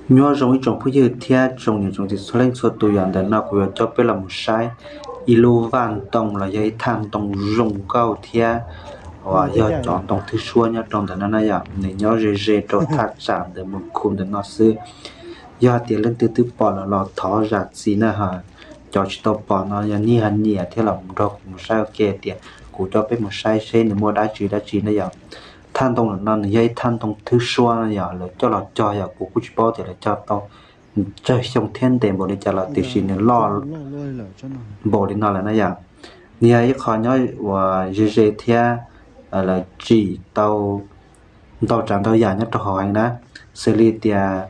Nyob zoo ib tsoom phooj ywg thiab tsoom niam tsoom txiv txhua leej txhua tus, yog ntawm no kuv yuav coj peb los mus saib ib lub vaj ntoo los yog ib thaj ntoo zoo nkauj thiab uas yog cov ntoo thwj suab nyob rau ntawm no na yom. Nws nyob ze ze rau thaj tsam ntawm mus khu ntawm no xwb. Yog hais tias leej twg twb pom lawm los thov zam txim na. Cov tsis tau pom no yog nej ho nyiam thiab los mus nrog kuv mus saib ua ke tias kuv coj peb mus saib seb nws muaj dab tsi dab tsi na yom. Thaj ntoo ntawm no nws yog ib thaj ntoo thwj suab no yom, lawv coj los cog yom, kuv kuj tsis paub tias lawv cog tau tsawg xyoo thiab ntev npaum li cas los tiam sis nws loj npaum li no lawm na yom. Nws yog ib qho nyob uas ze ze thiab lawv tsim tau ntau tsav ntau yam nyob rau hauv heev na, xws li tias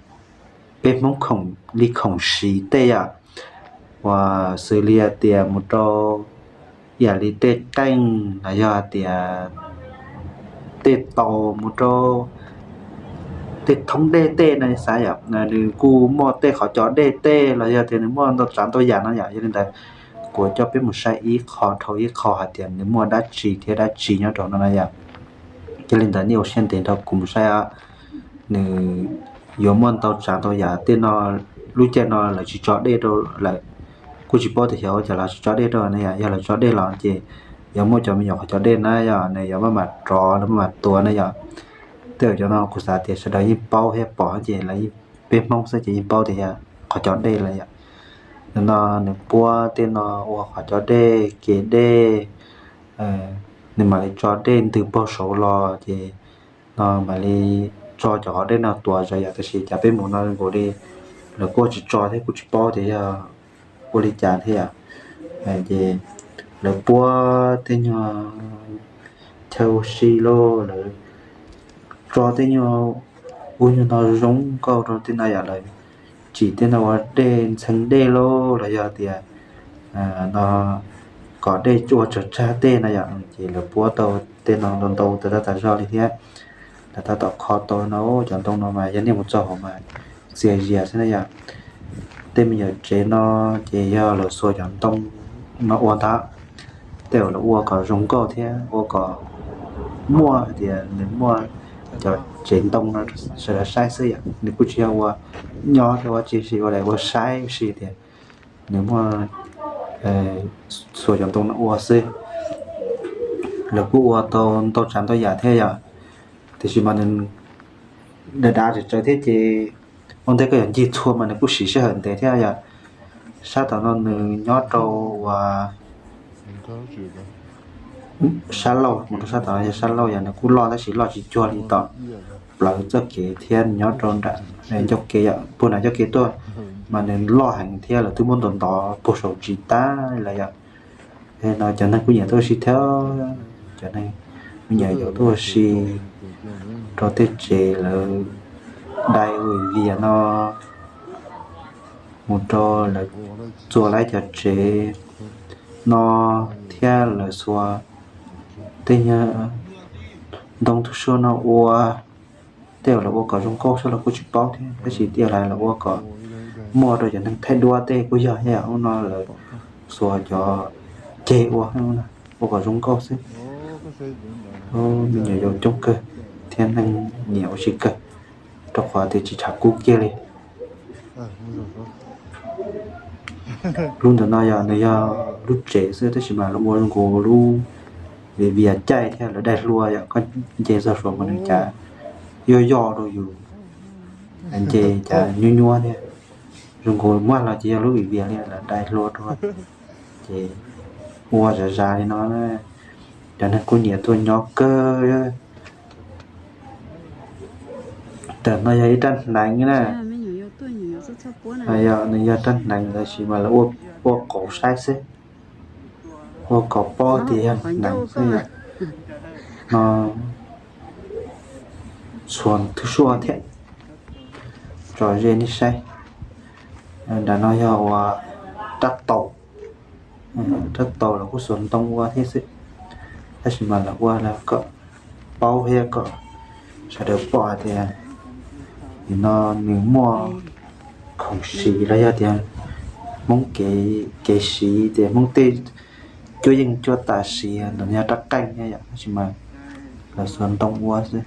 peb Hmoob khoom li khoom siv tej yom, uas xws li tias mus rau ib yam li tej qeej los yog tias tej tau mus rau tej thoob dej tej no xav yom, nws kuj muaj tej qhov cov dej tej los yog tias nws muaj ntau tsav ntau yam no yom. Yog li ntawd kuv coj peb mus saib ib qho dhau ib qho hais tias nws muaj dab tsi thiab dab tsi nyob rau no na yom. Yog li ntawd nej ua siab ntev nrog kuv mus saib os. Nws yuav muaj ntau tsav ntau yam tej no, lub caij no lawv tsis tso dej rau lawm, kuj tsis paub tias xyov ua cas lawv tsis tso dej rau na yom. Yog lawv tso dej los ces yuav muaj cov me nyuam qhov cov dej na yom, nws yuav maj mam rov los maj mam tuav na yom. Tej zaum cov no kuv xav tias sawv daws yeej paub thiab pom ces lawv yeej, peb Hmoob xwb ces yeej paub tias yog qhov cov dej lawm yom. Ntawm no nws puab tej no ua qhov cov dej kev dej, nws mam li tso dej ntws puag saud los ces no mam li tso cov qhov dej no tuav zog yom. Tab sis cas peb mus no nkaus li lawv kuj tsis tso thiab kuj tsis paub tias yog ua li cas thiab yom. Ces lawv puab tej nyuag chaw ua si lauj, lawv tso tej nyuag ua nyuag no zoo nkauj rau tej no yom. Lawv tsim tej no ua dej ntxhee dej lauj los yog tias no kom dej ua tsawg tsag tej no yom, ces lawv puab tau tej no ntau ntau tas zog tas zog li thiab. Lawv tab tom kho tau no, cov ntoo no mas yog nej mus txog hauv mas txias zias xwb na yom. Tej me nyuam tsev no ces yog lawv xuas cov ntoo no ua ntag. Tej zaum lawv ua kom zoo nkauj thiab ua kom muaj hais tias nws muaj cov tsev ntoo no sawv daws saib xwb yom. Nws kuj tsis yog ua nyob thiab ua tsis ua daim ua saib ua si tias nws muaj xuas cov ntoo no ua xwb. Lawv kuj ua tau ntau tsav ntau yam thiab yom, tiam sis mas nws dav dav tsawv tsawv thiab ces ua ntej koj yuav ncig txhua mas nws kuj siv sij hawm ntev thiab yom. Sab tom no nws nyob rau uas sab laug, mus rau sab tom no yog sab laug yom, nws kuj loj tab sis loj tsis cuag li tom plawv txoj kev thiab nyob rau nram ncauj kev yom, puag nram ncauj kev tuaj mas nws loj heev thiab lawv twb muab ntov ntov puag saum tsis tag lawm yom. No cov neeg kuj nyiam tuaj ua si thiab, cov neeg kuj nyiam yuav tuaj ua si rau tej tsev lawv dai ua vias no, mus rau lawv txua lawv cov tsev no thiab lawv xuas tej nyuag ntoo tub suab no ua. Tej zaum lawv ua kom zoo nkauj xwb los kuj tsis paub thiab, tab sis tej zaum lawv ua kom muaj rau cov neeg thaij duab tej kuj yog thiab. Ub no lawv xuas cov ceg ua, ua kom zoo nkauj xwb. Me nyuam yaus coob kawg thiab neeg nyiam ua si kawg, rau qhov tias tsis tshav kub kiag li. Lub ntawm no yog nws yog lub tsev xwb tab sis mas lawv ua zoo nkaus lub viv vias caij thiab lawv dai hlua yom, koj nce txog saud mas nws cas yuav yoj rau yus, nce cas nyuab nyuab thiab. Zoo nkaus muab los ces yog lub viv vias li lawv dai hlua rau, ces ua zam zam li no, cov neeg kuj nyiam tuaj nyob kawg. Tam no yog ib rab hneev na, nws yog rab hneev tab sis mas lawv ua qauv saib xwb, ua kom paub tias yog hneev xwb yom. No xuas thwj suab thiab, tso ze nej saib. Nram no yog ua rab taus, rab taus los kuj xuas ntoo ua thiab xwb, tab sis mas lawv ua kom paub thiab kom sawv daws pom hais tias nim no nws muaj khoom siv los yog tias Hmoob kev siv tias Hmoob tej cuab yeej cuab tam siv ntawm no yog rab qeej thiab yom, tab sis mas lawv xuas ntoo ua xwb.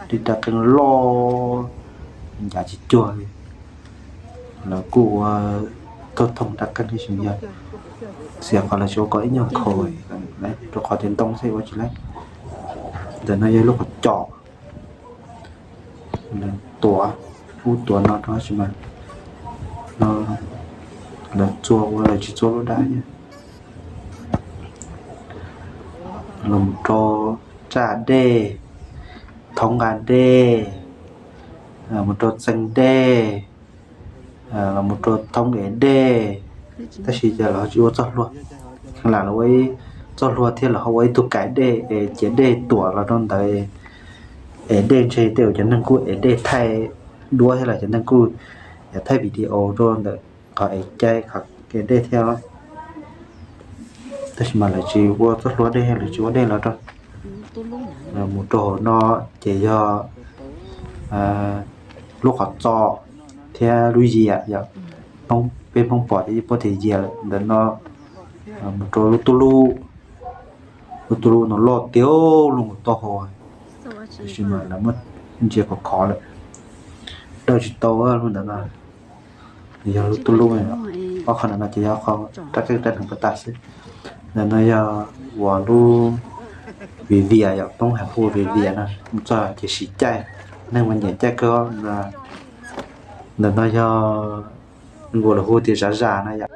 Tej rab qeej loj ncav tsis cuag li. Lawv kuj ua tau thoob rab qeej tab sis yog xiam qhov lawv tsis ua kom ib nyuag khaus, rau qhov tias ntoo xwb ua tsis laib. Ntawm no yog lub qhov cos, lawv tuav, ub tuav no rau tab sis mas no lawv txua ua lawv tsis txua lub dab thiab. Los mus rau tsaj dej, thoob nqa dej, mus rau txee dej, los mus rau thoob ev dej. Tab sis ces lawv ho tsis ua txoj hlua, kheev lam lawv ua ib txoj hlua thiab lawv ho ua ib tug kais dej es ciav dej tuam los rau ntawd es dej ntshe tej uas cov neeg kuj es dej thaij duab thiab los cov neeg kuj thaij video rau ntawm qhov es cai qhov es dej thiab. Tab sis mas lawv tsis ua txoj hlua dej, lawv tsis ua dej los rau. Mus rau hauv no ces yog lub qhov txos thiab lub yias yom. Peb Hmoob pom ces yeej paub tias yias lawm. Ntawm no mus rau lub tub lub, lub tub lub no loj tiag, lub nkaus taub hau, tab sis mas lawv muab ntsia khov khov lawm, dawj tsis tau lub ntawd no. Yog lub tub lub, ob qho ntawm no ces yog qhov rab qeej rab hneev puas tas xwb. Ntawm no yog uas lub viv vias yom, Hmoob hais hu viv vias no, mus txog ces siv caij, neeg mas nyiam caij kawg. Ntawm no yog nkaus lawv hu tias zav zas no yom.